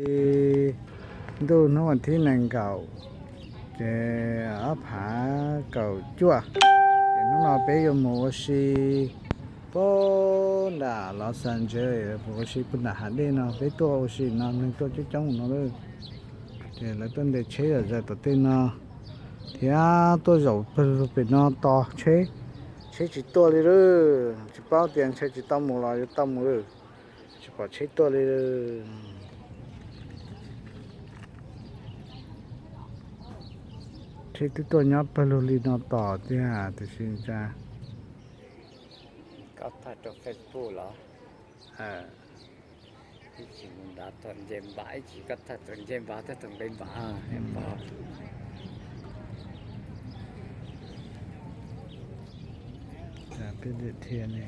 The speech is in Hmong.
Ntuj hnub vas thib nees nkaum, ces ob phav kaum cuaj, ces hnub no peb yuav mus ua si puag nram Los Angeles, mus ua si puag nram hav dej no. Peb tuaj ua si no neeg tuaj coob coob no lawm, ces lawv tuaj ntes tsheb zom zaws tom tej no thiab tuaj zaum pawg lug pem no tos tsheb, tsheb tsis tuaj li lawm. Tsis paub tias ntshe tsis tau mus los yuav tau mus lawm, tsis pom tsheb tuaj li. Tsheb twb tuaj nyob pawg lug li no tos tiag tiam sis ntsa. Koj thaij rau Facebook los? Ib chim mus nrad thaum nce npam, ib chim koj thaij thaum nce npam, thaij thaum nqis npam. Peb dhia ne.